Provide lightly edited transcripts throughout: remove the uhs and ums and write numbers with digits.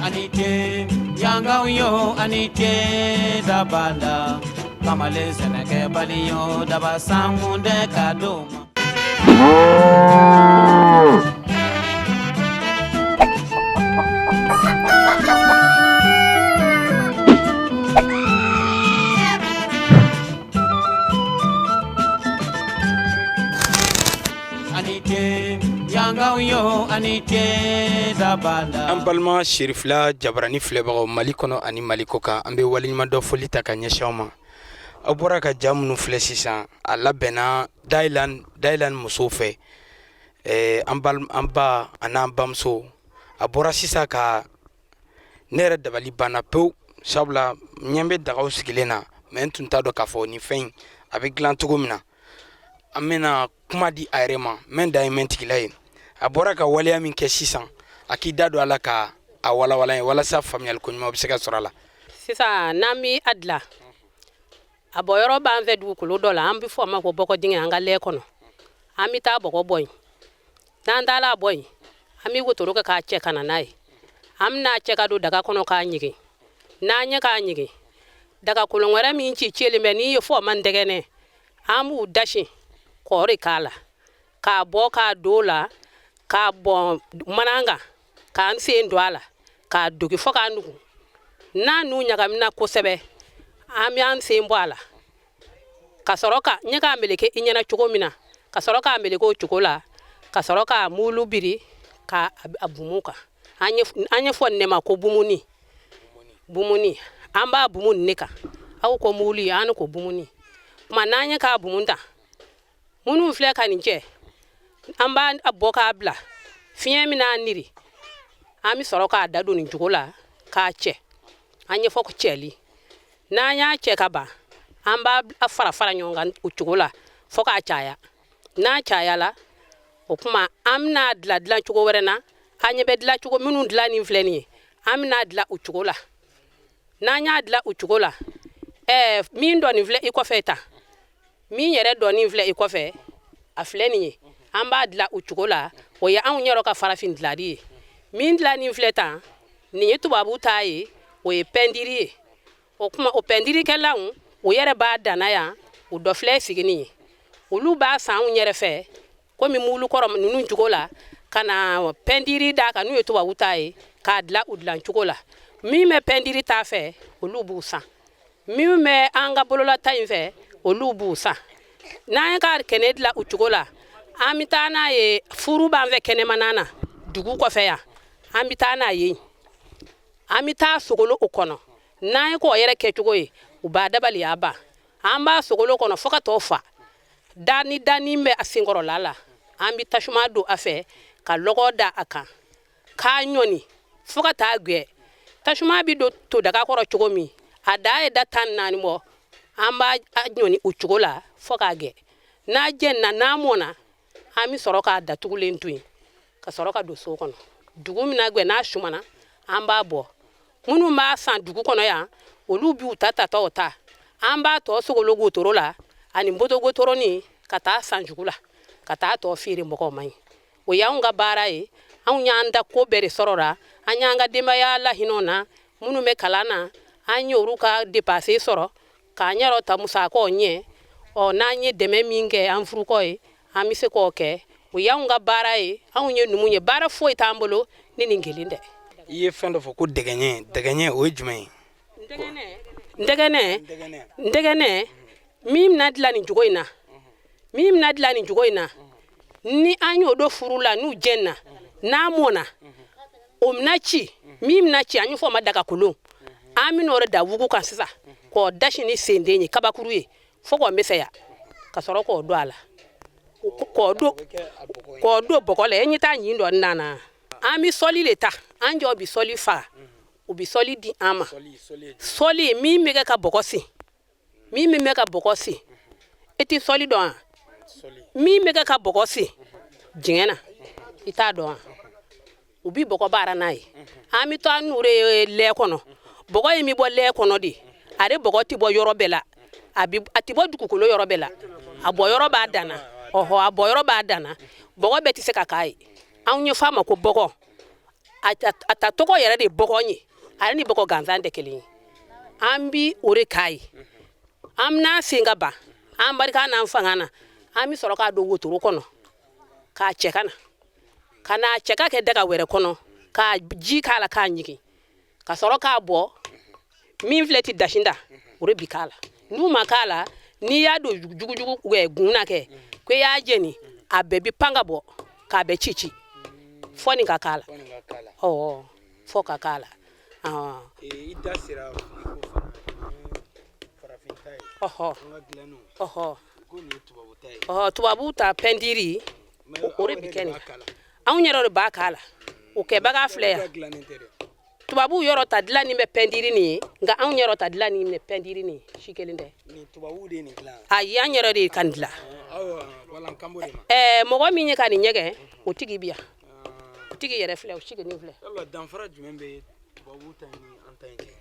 Ani ce, yangaw yo, ani ce dabala. Kamalen sɛnɛkɛbali yo, daba sankun dɛ ka d'o ma. An balima Serifila jabarani filɛbagaw Mali kɔnɔ ani Mali kɔkan, an bɛ waleɲumandɔn foli ta ka ɲɛsin aw ma. Aw bɔra ka ja minnu filɛ sisan, a labɛnna Dayɛlɛ musow fɛ, an ba an'an bamuso. A bɔra sisan ka ne yɛrɛ dabali banna pewu, sabula ɲɛ bɛ dagaw sigilen na, mais n tun t'a dɔn k'a fɔ nin fɛn in a bɛ dilan cogo min na. An bɛna kuma di a yɛrɛ ma, mɛn dan ye mɛn tigila ye. A bɔra ka waleya min kɛ sisan, a k'i da don a la ka a walawala ye walasa faamuyali ko ɲuman bɛ se ka sɔrɔ a la. Sisan n'an bɛ a dilan, a bɔ yɔrɔ b'an fɛ dugukolo dɔ la, an bɛ fɔ a ma ko bɔgɔdingɛ, an ka lɛ kɔnɔ. An bɛ taa bɔgɔ bɔ yen. N'an taara a bɔ yen, an bɛ wotoro kɛ k'a cɛ ka na n'a ye. An bɛna cɛ ka don daga kɔnɔ k'a ɲigin. N'an ye k'a ɲigin, daga kolon wɛrɛ min ci cilen bɛ n'i ye fɔ ma ntɛgɛnɛ, an b'u dasi k'o k'a la, k'a bɔ k'a don o la, k'a bɔn mana kan, k'an sen don a la, k'a dogi fo k'a nugu. N'a n'u ɲagamina kosɛbɛ, an bɛ an sen bɔ a la ka sɔrɔ ka ɲɛ k'a meleke i ɲɛna cogo min na, ka sɔrɔ k'a meleke o cogo la, ka sɔrɔ k'a mulu biri k'a a bumu kan. An ye fɔ nin ma ko bumuni. Bumuni, an b'a bumu nin kan. Aw ko mulu, an ko bumuni. Tuma n'an ye k'a bumu ta, minnu filɛ ka nin cɛ, an b'a bɔ k'a bila fiɲɛ min n'a niri, an bɛ sɔrɔ k'a da don nin cogo la k'a cɛ. An ɲɛfɔ cɛli, n'an y'a cɛ ka ban, an b'a fara fara ɲɔgɔn kan o cogo la fo k'a caya. N'a cayala, o tuma an bɛna dilan dilan cogo wɛrɛ na. An ɲɛ bɛ dilan cogo minnu dilan nin filɛ nin ye, an bɛna dilan o cogo la. N'an y'a dilan o cogo la, min dɔ nin filɛ i kɔfɛ tan, min yɛrɛ dɔ nin filɛ i kɔfɛ, a filɛ nin ye, an b'a dilan o cogo la. O ye anw yɛrɛ ka farafin dilanli ye. Min dilan nin filɛ tan, nin ye tubabu ta ye, o ye pɛntiri ye. O tuma o pɛntirikɛlaw, o yɛrɛ b'a danna yan, o dɔ filɛ sigi nin ye. Olu b'a san anw yɛrɛ fɛ komi mulu kɔrɔ ninnu cogo la, ka na pɛntiri d'a kan n'u ye tubabu ta ye, k'a dilan u dilan cogo la. Min bɛ pɛntiri ta fɛ, olu b'u san. Min bɛ an ka bololata in fɛ, olu b'u san. N'an ye ka kɛnɛ dilan o cogo la, an bɛ taa n'a ye furu b'an fɛ kɛnɛmana na dugu kɔfɛ yan, an bɛ taa n'a ye, an bɛ taa sogolo o kɔnɔ. N'an ye k'o yɛrɛ kɛcogo ye, u b'a dabaliya ban. An b'a sogolo kɔnɔ fo ka t'o fa da ni danni bɛ a senkɔrɔla la, an bɛ tasuma don a fɛ ka lɔgɔ da a kan k'a ɲɔni fo ka taa gwɛ. Tasuma bɛ don to daga kɔrɔ cogo min, a da ye da 14 bɔ, an b'a ɲɔni o cogo la fo k'a gwɛ. N'a jɛnna, n'a mɔna, an bɛ sɔrɔ k'a datugulen to yen ka sɔrɔ ka don so kɔnɔ. Dugu min na gwɛ, n'a sumana, an b'a bɔ. Minnu b'a san dugu kɔnɔ yan, olu b'u ta tatɔ ta. An b'a tɔ sogolo wotoro la ani moto wotoronin ka taa san jugu la, ka taa tɔ feere mɔgɔw ma ye. O y'anw ka baara ye. Anw y'an da ko bɛɛ de sɔrɔ la. An y'an ka denbaya lahinɛ na, minnu bɛ kalan na, an y'olu ka dépense sɔrɔ k'an yɛrɛ ta musakaw ɲɛ. Ɔ n'an ye dɛmɛ min kɛ an furukɔ ye, an bɛ se k'o kɛ. O y'anw ka baara ye. Anw ye numu ye, baara foyi t'an bolo ni nin kelen tɛ. I ye fɛn dɔ fɔ ko dɛgɛɲɛ. Dɛgɛɲɛ, o ye jumɛn ye? Ntɛgɛnɛ, ntɛgɛnɛ min bɛna dilan nin cogo in na, min bɛna dilan nin cogo in na, ni an y'o don furu la, n'u jɛnna, n'a mɔna, o bɛna ci. Min bɛna ci, an y'o fɔ o ma daga kolon. An bɛna o de da wugu kan sisan k'o dasi ni senden ye, kabakuru ye, fo k'o misɛnya, ka sɔrɔ k'o don a la, k'o don bɔgɔ la. E ɲɛ t'a ɲin dɔ nana. An bɛ sɔli de ta, an jɔ bɛ sɔli faga, u bɛ sɔli di an ma. Sɔli min bɛ kɛ ka bɔgɔ sen, min bɛ ka bɔgɔ sen, e tɛ sɔli dɔn wa? Min bɛ kɛ ka bɔgɔ sen dingɛ na, i t'a dɔn wa? U bɛ bɔgɔ baara n'a ye. An bɛ taa n'u ye lɛ kɔnɔ. Bɔgɔ in bɛ bɔ lɛ kɔnɔ de. Ale bɔgɔ tɛ bɔ yɔrɔ bɛɛ la, a bɛ a tɛ bɔ dugukolo yɔrɔ bɛɛ la. A bɔ yɔrɔ b'a danna. Ɔhɔ, a bɔ yɔrɔ b'a danna. Bɔgɔ bɛɛ tɛ se ka k'a ye. Anw ye f'a ma ko bɔgɔ. A ta tɔgɔ yɛrɛ de bɔgɔ ye, ale ni bɔgɔ gansan tɛ kelen ye. An bi o de k'a ye. An bɛna sen ka ban, an barika n'an fanga na, an bɛ sɔrɔ k'a don wotoro kɔnɔ k'a cɛ ka na, ka n'a cɛ ka kɛ daga wɛrɛ kɔnɔ, ka ji k'a la k'a ɲigin, ka sɔrɔ k'a bɔ. Min filɛ ti dasinda, o de bi k'a la. N'u ma k'a la, n'i y'a don jugujugu gun na kɛ ko i y'a jeni, a bɛɛ bi pan ka bɔ k'a bɛɛ ci ci fɔ nin ka k'a la. Ɔwɔ, fɔ ka k'a la. I da sera i ko fana farafin ta ye. An ka dilanniw. Ko nin ye tubabu ta ye. Ɔhɔ, tubabu ta pɛntiri, o de bi kɛ nin. Anw yɛrɛ de b'a k'a la. O kɛbaga filɛ yan. Tubabu yɔrɔ ta dilanni bɛ pɛntiri nin ye, nka anw yɛrɛ ta dilanni bɛ pɛntiri nin ye, si kelen tɛ. Nin tubabu de ye nin dilan? Ayi, an yɛrɛ de ye ka nin dilan. Ɛɛ, mɔgɔ min ye ka nin ɲɛgɛn, o tigi bi yan, o tigi yɛrɛ filɛ, o sigilen filɛ. Danfara jumɛn bɛ tubabu ta ni an ta in cɛ?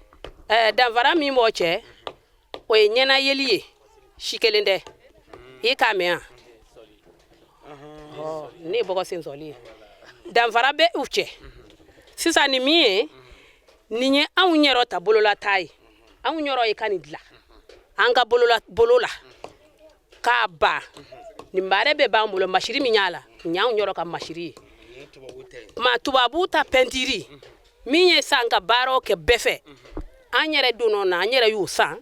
Ɛɛ, danfara min b'o cɛ, o ye ɲɛnayeli ye, si kelen tɛ. I k'a mɛn yan, ne ye bɔgɔ sensɔli ye. Danfara bɛ u cɛ sisan. Nin min ye nin ye, anw yɛrɛ ta bololata ye. Anw yɛrɛ ye ka nin dilan an ka bolola bolo la k'a ban. Nin baara bɛɛ b'an bolo. Masiri min y'a la, nin y'anw yɛrɛ ka masiri ye. Ma tubabu ta pɛntiri min ye san ka baaraw kɛ bɛɛ fɛ, an yɛrɛ donn'o na, an yɛrɛ y'o san,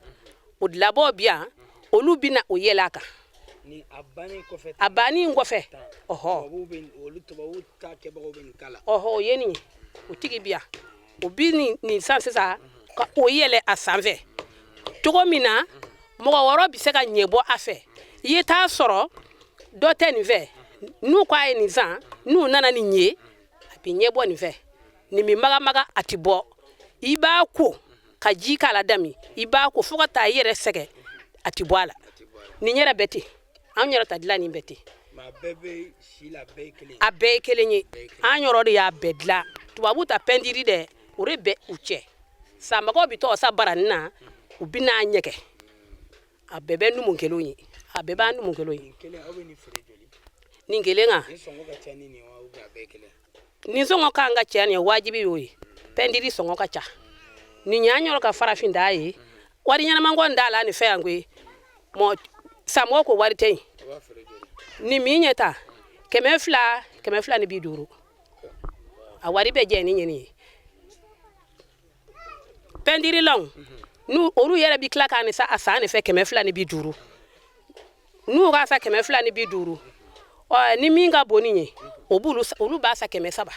o dilabɔ bi yan, olu bɛna o yɛlɛ a kan. A bannen kɔfɛ, ɔhɔ, ɔhɔ, o ye nin ye. O tigi bi yan, o bi nin san sisan ka o yɛlɛ a sanfɛ cogo min na mɔgɔ wɔɔrɔ bɛ se ka ɲɛbɔ a fɛ. I ye taa sɔrɔ dɔ tɛ nin fɛ, n'u ko a ye nin san, n'u nana nin ye, a bɛ ɲɛbɔ nin fɛ. Nin bɛ magamaga, a tɛ bɔ. I b'a ko ka ji k'a la dami, i b'a ko fo ka taa i yɛrɛ sɛgɛn, a tɛ bɔ a la. Nin yɛrɛ bɛ ten, anw yɛrɛ ta dilan nin bɛ ten. A bɛɛ ye kelen ye. An yɔrɔ de y'a bɛɛ dilan. Tubabu ta pɛntiri dɛ, o de bɛ u cɛ. Sanbagaw bɛ tɔgɔ sa baranin na, u bɛ n'a ɲɛgɛn. A bɛɛ bɛ numu kelen ye, a bɛɛ b'a numu kelen ye. Nin kelen kan, nin sɔngɔ kan ka caya. Nin ye wajibi y'o ye, pɛntiri sɔngɔ ka ca. Nin y'an yɔrɔ ka farafin da ye. Wari ɲɛnama kɔni t'a la nin fɛ yan koyi. Mɔ samɔgɔ ko wari tɛ yen. Nin min ɲɛ ta, 200, 250. A wari bɛ jɛ ni ɲɛ nin ye. Pɛntirilanw n'u olu yɛrɛ bi tila k'a ni sa a san nin fɛ 250. N'u k'a sa 250, ɔ ni min ka bon nin ye, o b'olu olu b'a sa 300.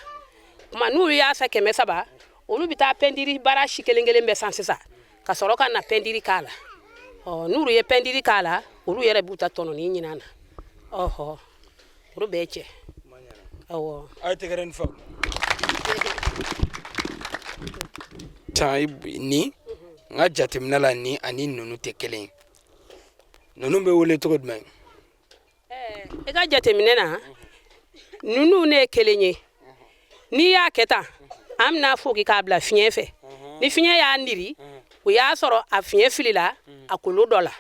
Kuma n'olu y'a sa 300, olu bɛ taa pɛntiri baara si kelen kelen bɛɛ san sisan ka sɔrɔ ka na pɛntiri k'a la. Ɔ n'olu ye pɛntiri k'a la, olu yɛrɛ b'u ta tɔnɔni ɲini a na. Ɔhɔ, olu bɛɛ cɛ, awɔ. A ye tɛgɛrɛ nin fa tan. Nin, n ka jateminɛ la, nin ani ninnu tɛ kelen ye. Ninnu bɛ wele cogo jumɛn? I ka jateminɛ na, ninnu ne ye kelen ye. N'i y'a kɛ tan, an bɛna fɔ k'i k'a bila fiɲɛ fɛ. Ni fiɲɛ y'a niri, o y'a sɔrɔ a fiɲɛ filila a kolo dɔ la.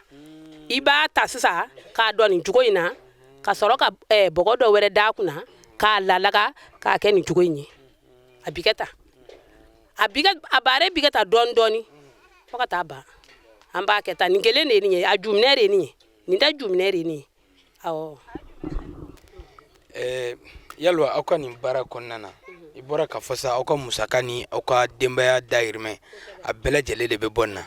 I b'a ta sisan k'a dɔn nin cogo in na, ka sɔrɔ ka bɔgɔ dɔ wɛrɛ d'a kunna k'a lalaga k'a kɛ nin cogo in ye. A bi kɛ tan, a bi kɛ, a baara bi kɛ tan dɔɔni dɔɔni fo ka taa ban. An b'a kɛ tan. Nin kelen de ye nin ye, a juminɛ de ye nin ye, nin tɛ juminɛ de ye nin ye, awɔ. Yalima aw ka nin baara kɔnɔna na, i bɔra k'a fɔ sa, aw ka musaka ni aw ka denbaya dahirimɛ, a bɛɛ lajɛlen de bɛ bɔ nin na.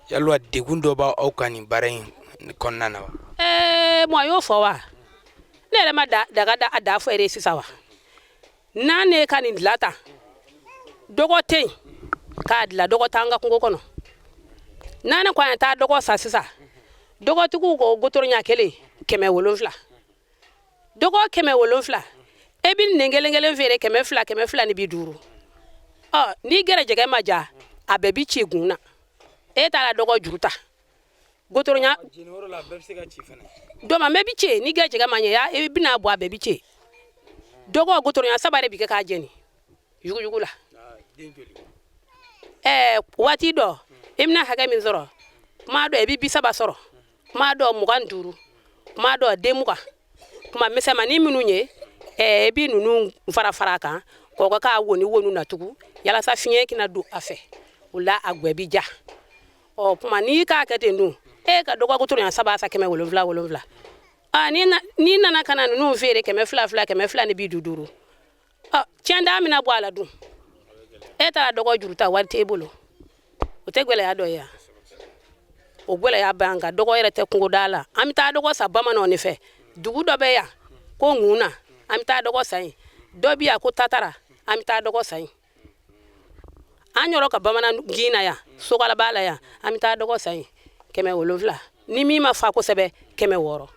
Yalima degun dɔ b'aw ka nin baara in kɔnɔna na wa? Ɛɛ, mɔ y'o fɔ wa? Ne yɛrɛ ma daga da a da fɔ yɛrɛ sisan wa. N'an ne ka nin dilan tan, dɔgɔ tɛ yen k'a dilan, dɔgɔ t'an ka kungo kɔnɔ. N'an ne ko an ye taa dɔgɔ san sisan, dɔgɔtigiw ko gotoro ɲɛ kelen 700. Dɔgɔ 700, e bɛ nin kelen kelen feere 200, 250. Ɔ n'i gɛrɛjɛgɛ ma ja, a bɛɛ bi ci gun na. E taara dɔgɔ juru ta gotoro ɲa dɔma mɛ bi ci. Ni gɛrɛjɛgɛ ma ɲɛ, i bɛna bɔ, a bɛɛ bi ci. Dɔgɔ gotoro ɲa saba de bi kɛ k'a jɛni yuguyugu la. Ɛɛ, waati dɔ i bɛna hakɛ min sɔrɔ, kuma dɔ i bɛ 30 sɔrɔ, kuma dɔ 25, kuma dɔ den 20. Kuma misɛnmanin minnu ye, ɛɛ, i bɛ ninnu fara fara a kan. K'o k'a woni wonu na tugun yalasa fiɲɛ kana don a fɛ, o la a gwɛ bi ja. Ɔ kuma n'i k'a kɛ ten dun, e ka dɔgɔ wotoro ɲɛ saba san 770, aa n'i nana ka na ninnu feere 200 fila, 250, ɔ tiɲɛda mina bɔ a la dun. E taara dɔgɔ juru ta, wari t'e bolo, o tɛ gɛlɛya dɔ ye wa? O gɛlɛya b'an kan. Dɔgɔ yɛrɛ tɛ kungoda la. An bɛ taa dɔgɔ san bamananw de fɛ. Dugu dɔ bɛ yan ko Ŋuna, an bɛ taa dɔgɔ san yen. Dɔ bɛ yan ko Tatara, an bɛ taa dɔgɔ san yen. An yɔrɔ ka bamanan gin na yan, Sokala b'a la yan, an bɛ taa dɔgɔ san yen 700. Ni min ma fa kosɛbɛ, 600.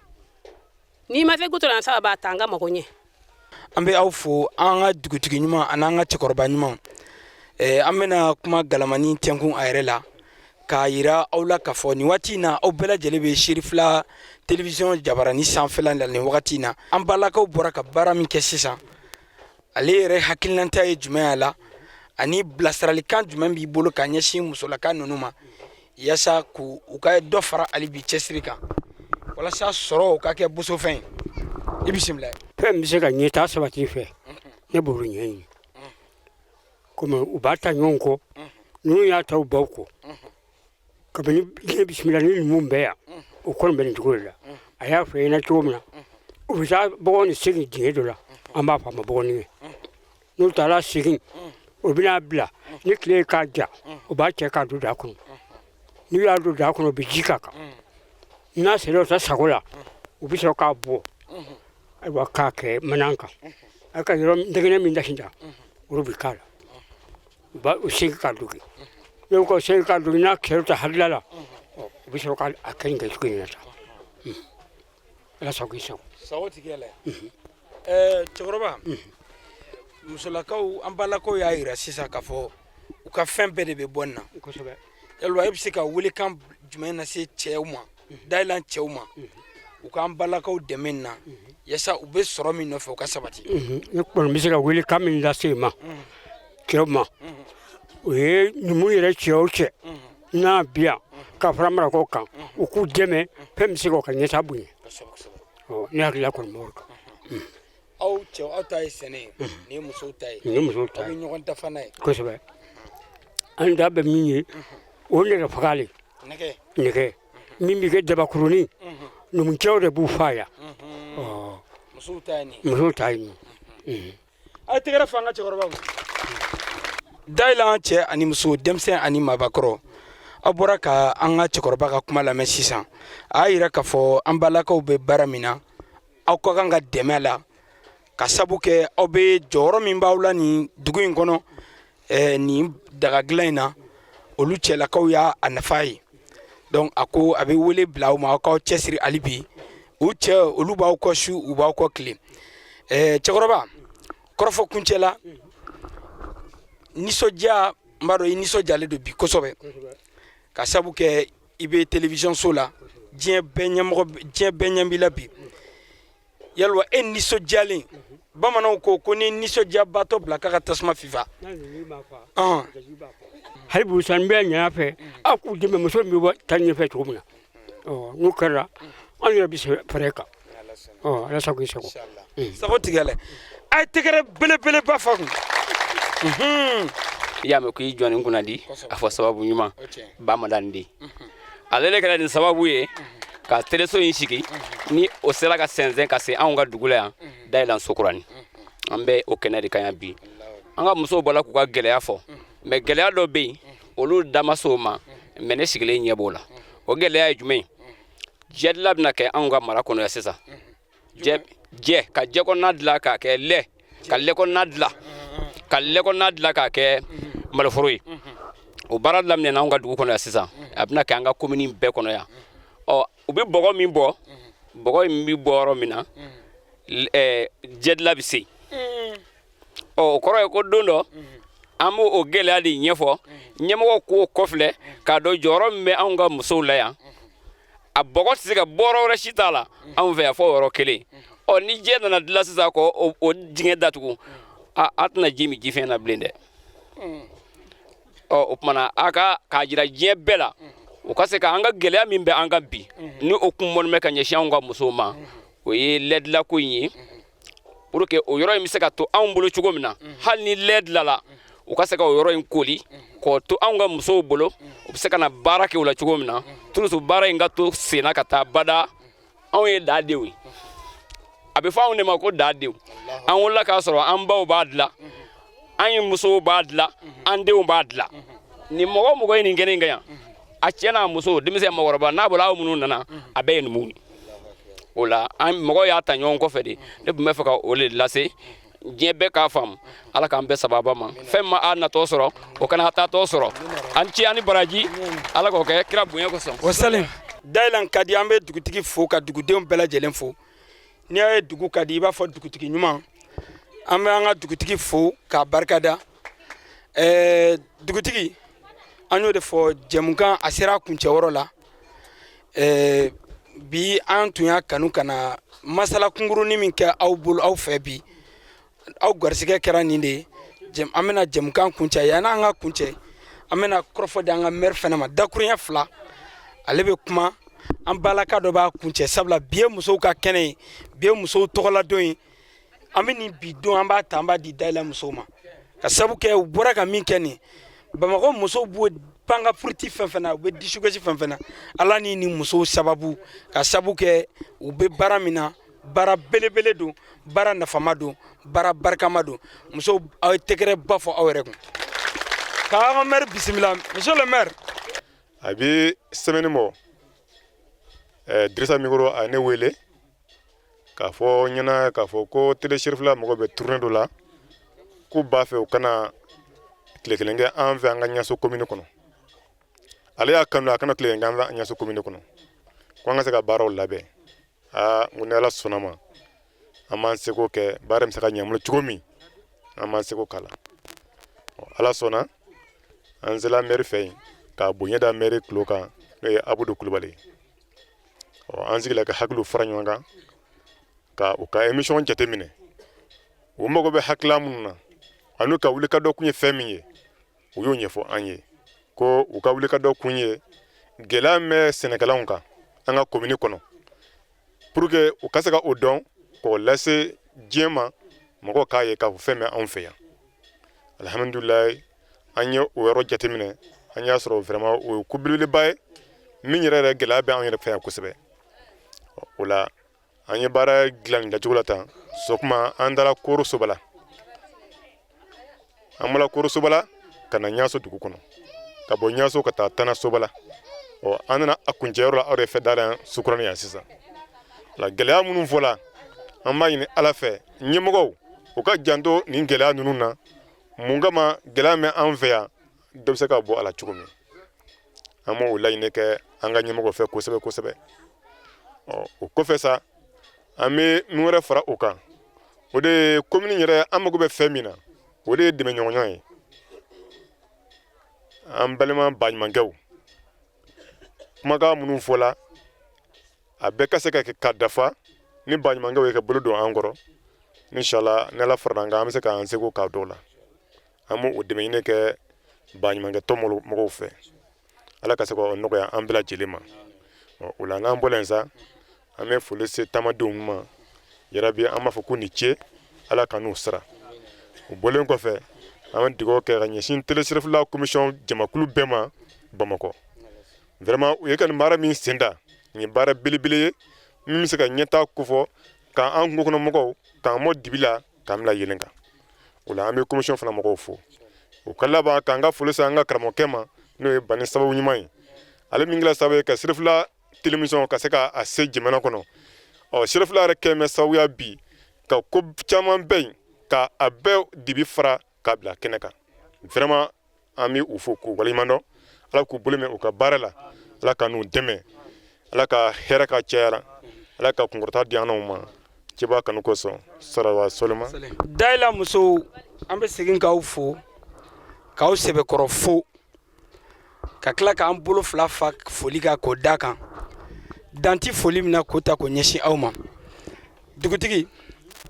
N'i ma se gutɔrɔn saba b'a ta, an ka mago ɲɛ. An bɛ aw fo, an ka dugutigi ɲuman ani an ka cɛkɔrɔba ɲuman. An bɛna kuma galamani tɛnkun a yɛrɛ la k'a yira aw la k'a fɔ nin waati in na, aw bɛɛ lajɛlen bɛ Serifila télévision jabarani sanfɛla la nin wagati in na. An balakaw bɔra ka baara min kɛ sisan, ale yɛrɛ hakilinata ye jumɛn y'a la, ani bilasiralikan jumɛn b'i bolo ka ɲɛsin musolaka ninnu ma, yaasa k'u u ka dɔ fara hali bi cɛsiri kan, walasa sɔrɔ ka kɛ bosofɛn ye? I bisimila. Fɛn min bɛ se ka ɲɛtaa sabati i fɛ, ne b'o ɲɛɲini. Komi u b'a ta ɲɔgɔn kɔ, ninnu y'a ta u baw kɔ kabini diɲɛ bisimila ni numu bɛ yan, o kɔni bɛ nin cogo de la. A y'a fɔ i ɲɛna cogo min na, u bɛ taa bɔgɔ ni segin dingɛ dɔ la, an b'a fɔ a ma bɔgɔdingɛ. N'u taara segin, u bɛna bila ni tile k'a ja, u b'a cɛ k'a don daa kɔnɔ. N'u y'a don daa kɔnɔ, u bɛ ji k'a kan. N'a sera u ta sago la, u bɛ sɔrɔ k'a bɔ, ayiwa, k'a kɛ mana kan. A ka yɔrɔ dɛgɛnɛ min dasi da, olu bɛ k'a la, u b'a u segin k'a dogi. N'u ka segin k'a dogi, n'a kɛra ta hakilila la, u bɛ sɔrɔ k'a kɛ nin kɛcogo in na tan. Ala sago i sago. Sago tigi la. Cɛkɔrɔba, musolakaw, an balakaw y'a yira sisan k'a fɔ u ka fɛn bɛɛ de bɛ bɔ nin na. Kosɛbɛ. Yalima e bɛ se ka welekan jumɛn lase cɛw ma, Dayilan cɛw ma, u k'an balakaw dɛmɛ nin na, yaasa u bɛ sɔrɔ min nɔfɛ, u ka sabati? Ne kɔni bɛ se ka welekan min lase ma cɛw ma, o ye numu yɛrɛ, cɛ o cɛ n'a bi yan ka fara marakaw kan, u k'u dɛmɛ fɛn bɛ se k'u ka ɲɛtaa bonya. Ne hakilila kɔni b'o kan. Aw cɛw, aw ta ye sɛnɛ ye, nin ye musow ta ye. Nin ye musow ta ye. Aw bɛ ɲɔgɔn dafa n'a ye. Kosɛbɛ. An ta bɛ min ye, o nɛgɛ faga le. Nɛgɛ. Nɛgɛ min bɛ kɛ dabakurunin, numucɛw de b'u fa yan. Musow ta ye nin. Musow ta ye nin. A ye tɛgɛrɛ fɔ an ka cɛkɔrɔbaw. Dayilan cɛ ani muso, denmisɛn ani maabakɔrɔ, aw bɔra ka an ka cɛkɔrɔba ka kuma lamɛn sisan. A y'a yira k'a fɔ an balakaw bɛ baara min na, aw ka kan ka dɛmɛ la, ka sabu kɛ aw bɛ jɔyɔrɔ min b'aw la nin dugu in kɔnɔ, nin daga dilan in na, olu cɛlakaw y'a a nafa ye. Donc a ko a bɛ wele bila aw ma, aw k'aw cɛsiri hali bi. U cɛ, olu b'aw kɔ su, u b'aw kɔ tile. Cɛkɔrɔba, kɔrɔfɔ kuncɛ la, nisɔndiya, n b'a dɔn i nisɔndiyalen don bi kosɛbɛ, ka sabu kɛ i bɛ télévision so la, diɲɛ bɛɛ ɲɛmɔgɔ, diɲɛ bɛɛ ɲɛ b'i la bi. Yalima e nisɔndiyalen, bamananw ko ko ni nisɔndiyabaatɔ bila k'a ka tasuma fifa. Hali bi san bɛɛ ɲɛ fɛ, aw k'u dɛmɛ, muso min bɛ taa ɲɛfɛ cogo min na, n'o kɛra, an yɛrɛ bɛ se fɛɛrɛ kan. Ala sago i sago. Sago tigɛ la, a ye tɛgɛrɛ belebeleba fa kun. I y'a mɛn ko i jɔnni kunnandi, a fɔ sababu ɲuman ba Madani de ale de kɛra nin sababu ye ka teleso in sigi. Ni o sera ka sɛnsɛn ka se anw ka dugu la yan, Dayilan Sokurani, an bɛ o kɛnɛ de kan yan bi. An ka musow bɔra k'u ka gɛlɛya fɔ, mais gɛlɛya dɔ bɛ yen, olu da ma se o ma, mais ne sigilen ɲɛ b'o la. O gɛlɛya ye jumɛn ye? Jɛdila bɛna kɛ anw ka mara kɔnɔ yan sisan. Jɛ ka jɛ kɔnɔna dilan k'a kɛ lɛ, ka lɛ kɔnɔna dilan, ka lɛ kɔnɔna dilan k'a kɛ maloforo ye. O baara daminɛna anw ka dugu kɔnɔ yan sisan, a bɛna kɛ an ka komini bɛɛ kɔnɔ yan. Ɔ u bɛ bɔgɔ min bɔ, bɔgɔ in bɛ bɔ yɔrɔ min na, jɛdila bɛ se. Ɔ o kɔrɔ ye ko don dɔ an b'o o gɛlɛya de ɲɛfɔ ɲɛmɔgɔw k'o kɔfilɛ, k'a dɔn jɔyɔrɔ min bɛ anw ka musow la yan. A bɔgɔ tɛ se ka bɔ yɔrɔ wɛrɛ si t'a la anw fɛ yan fɔ yɔrɔ kelen. Ɔ ni jɛ nana dilan sisan k'o o dingɛ datugu, a tɛna ji min jifɛn na bilen dɛ. Ɔ o tuma na, a ka k'a jira diɲɛ bɛɛ la, o ka se ka an ka gɛlɛya min bɛ an kan bi, ni o kun bɔlen bɛ ka ɲɛsin anw ka musow ma, o ye lɛdilako in ye. Pour que o yɔrɔ in bɛ se ka to anw bolo cogo min na, hali ni lɛ dilala, u ka se ka o yɔrɔ in koli k'o to anw ka musow bolo, u bɛ se ka na baara kɛ o la cogo min na. Turusu baara in ka to senna ka taa bada. Anw ye dadenw ye, a bɛ fɔ anw de ma ko dadenw. An wolola k'a sɔrɔ an baw b'a dilan, an ye musow b'a dilan, an denw b'a dilan. Ni mɔgɔ o mɔgɔ ye nin kɛnɛ in kan yan, a cɛ n'a muso, denmisɛn, mɔgɔkɔrɔba, n'a bɔra aw minnu nana, a bɛɛ ye numuw ye. O la an mɔgɔw y'a ta ɲɔgɔn kɔfɛ de. Ne tun bɛ fɛ ka o de lase diɲɛ bɛɛ k'a faamu. Ala k'an bɛɛ sababa ma. Fɛn ma a natɔ sɔrɔ, o kana a taatɔ sɔrɔ. An ci ani baraji, Ala k'o kɛ kira bonya kosɔn. Wasalim Dayilan ka di. An bɛ dugutigi fo ka dugudenw bɛɛ lajɛlen fo. N'i y'a ye dugu ka di, i b'a fɔ dugutigi ɲuman. An bɛ an ka dugutigi fo k'a barikada. Dugutigi, an y'o de fɔ, jɛmukan a sera a kuncɛyɔrɔ la. Bi an tun y'a kanu ka na masala kunkurunin min kɛ aw bolo, aw fɛ bi, aw garisɛgɛ kɛra nin de ye. An bɛna jɛmukan kuncɛ. Yanni an ka kuncɛ, an bɛna kɔrɔfɔ di an ka maire fana ma, dakuruɲɛ fila. Ale bɛ kuma, an balaka dɔ b'a kuncɛ, sabula bi ye musow ka kɛnɛ ye, bi ye musow tɔgɔladon ye. An bɛ nin bi don, an b'a ta, an b'a di Dayila musow ma, ka sabu kɛ u bɔra ka min kɛ nin. Bamakɔ musow b'o panga puruti fɛn fɛn na, u bɛ dusukasi fɛn fɛn na, Ala ni nin musow sababu, ka sabu kɛ u bɛ baara min na, baara belebele don, baara nafama don, baara barikama don. Musow, aw ye tɛgɛrɛ ba fɔ aw yɛrɛ kun k'an ka maire bisimila. Monsieur le maire. A bɛ semaine bɔ, Dirisa Mikoro a ye ne wele k'a fɔ n ɲɛna k'a fɔ ko Télé Cherifila mɔgɔ bɛ tournée dɔ la, k'u b'a fɛ u kana tile kelen kɛ an fɛ, an ka Ɲaso commune kɔnɔ. Ale y'a kanu a kana tile kelen kɛ an fɛ Ɲaso commune kɔnɔ, ko an ka se ka baaraw labɛn. Aa, n ko ni Ala sɔnna ma, an b'an seko kɛ, baara bɛ se ka ɲɛ an bolo cogo min, an b'an seko k'a la. Ala sɔnna, an sela maire fɛ yen k'a bonya da maire tulo kan, n'o ye Abudu Kulubali ye. Ɔ, an sigila ka hakiliw fara ɲɔgɔn kan ka u ka émission jateminɛ, u mago bɛ hakilila minnu na ani ka wulikajɔ kun ye fɛn min ye. U y'o ɲɛfɔ an ye ko u ka wulikajɔ kun ye gɛlɛya min bɛ sɛnɛkɛlaw kan an ka komini kɔnɔ, pour que u ka se ka o dɔn k'o lase diɲɛ ma, mɔgɔw k'a ye k'a fɔ fɛn bɛ anw fɛ yan. Alihamudulilayi, an ye o yɔrɔ jateminɛ, an y'a sɔrɔ vraiment o ye ko belebeleba ye min yɛrɛ yɛrɛ gɛlɛya bɛ anw yɛrɛ fɛ yan kosɛbɛ. O la an ye baara dilan nin dacogo la tan. Sɔgɔma an taara Koro Sobala, an bɔra Koro Sobala ka na Ɲaso dugu kɔnɔ, ka bɔ Ɲaso ka taa Tana Sobala. Ɔ, an nana a kuncɛyɔrɔ la aw de fɛ Dala Sukuranin yan sisan. La gɛlɛya minnu fɔla, an b'a ɲini Ala fɛ, ɲɛmɔgɔw u ka janto nin gɛlɛya ninnu na. Mun kama gɛlɛya bɛ an fɛ yan, dɔ bɛ se ka bɔ a la cogo min, an b'o laɲini kɛ an ka ɲɛmɔgɔw fɛ kosɛbɛ kosɛbɛ. Ɔ, o kɔfɛ sa, an bɛ min wɛrɛ fara o kan, o de ye komini yɛrɛ an mago bɛ fɛn min na, o de ye dɛmɛɲɔgɔnya ye. An balima baɲumankɛw, kumakan minnu fɔla, a bɛɛ ka se ka kɛ ka dafa ni baɲumankɛw ye ka bolo don an kɔrɔ. Inshallah, ni Ala farala an kan, an bɛ se k'an seko k'a dɔw la. An b'o dɛmɛ ɲini kɛ baɲumankɛ tɔn mɔgɔw fɛ. Ala ka se k'o nɔgɔya an bɛɛ lajɛlen ma. O la n'an bɔra yen sa, an bɛ foli se taamadenw ma. Yarabi, an b'a fɔ k'u ni ce, Ala ka n'u sara. O bɔlen kɔfɛ, an bɛ dugawu kɛ ka ɲɛsin Télé Cherifila commission jamakulu bɛɛ ma Bamakɔ. Vraiment, u ye ka nin baara min sen da, nin ye baara belebele ye min bɛ se ka ɲɛtaa kofɔ k'an kungo kɔnɔ mɔgɔw k'an bɔ dibi la k'an bila yelen kan. O la an bɛ commission fana mɔgɔw fo. O ka laban k'an ka foli se an ka karamɔgɔkɛ ma, n'o ye Bani Sababu ɲuman ye, ale min kɛra sababu ye ka Cherifila télévision ka se k'a se jamana kɔnɔ. Ɔ, Cherifila yɛrɛ kɛlen bɛ sababuya bi ka ko caman bɛ yen ka a bɛɛ dibi fara k'a bila kɛnɛ kan. Vraiment, an bɛ u fo k'u waleɲuman dɔn. Ala k'u bolo mɛn u ka baara la, Ala ka n'u dɛmɛ, Ala ka hɛrɛ ka cayara, Ala ka kunkɔrɔta di an n'aw ma cɛba kanu kosɔn sarawa soloma. Dayila musow, an bɛ segin k'aw fo, k'aw sɛbɛkɔrɔ fo, ka tila k'an bolo fila fa foli kan k'o da kan danti foli min na k'o ta k'o ɲɛsin aw ma. Dugutigi,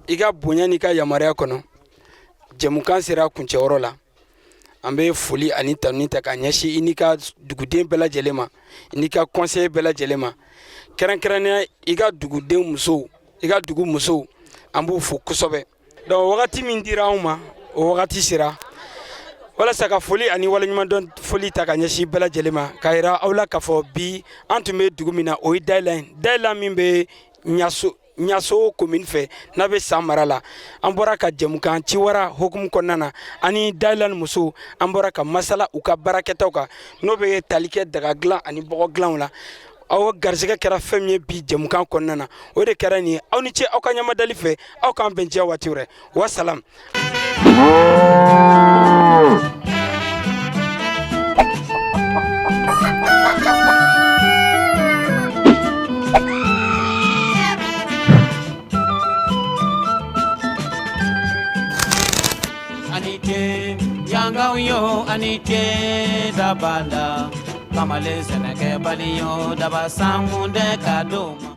i ka bonya n'i ka yamaruya kɔnɔ, jɛmukan sera kuncɛyɔrɔ la. An bɛ foli ani tanuni ta k'a ɲɛsin i n'i ka duguden bɛɛ lajɛlen ma, i n'i ka conseiller bɛɛ lajɛlen ma, kɛrɛnkɛrɛnnenya i ka duguden musow, i ka dugu musow, an b'u fo kosɛbɛ. Donc wagati min dira anw ma, o wagati sera walasa ka foli ani waleɲumandɔn foli ta ka ɲɛsin bɛɛ lajɛlen ma, k'a yira aw la k'a fɔ bi an tun bɛ dugu min na, o ye Dayilan ye. Dayilan min bɛ Ɲaso, Ɲaso commune fɛ, n'a bɛ San mara la. An bɔra ka jɛmukan ciwara hokumu kɔnɔna na ani Dayilan musow, an bɔra ka masala u ka baarakɛtaw kan, n'o bɛ tali kɛ daga dilan ani bɔgɔ dilanw la. Aw garisɛgɛ kɛra fɛn min ye bi jɛmukan kɔnɔna na, o de kɛra nin ye. Aw ni ce aw ka ɲamadali fɛ. Aw k'an bɛn diɲɛ waati wɛrɛ. Wasalam. Ani ce yangaw yo, ani ce dabala kamalen sɛnɛkɛbali yo, daba sankun tɛ ka d'o ma.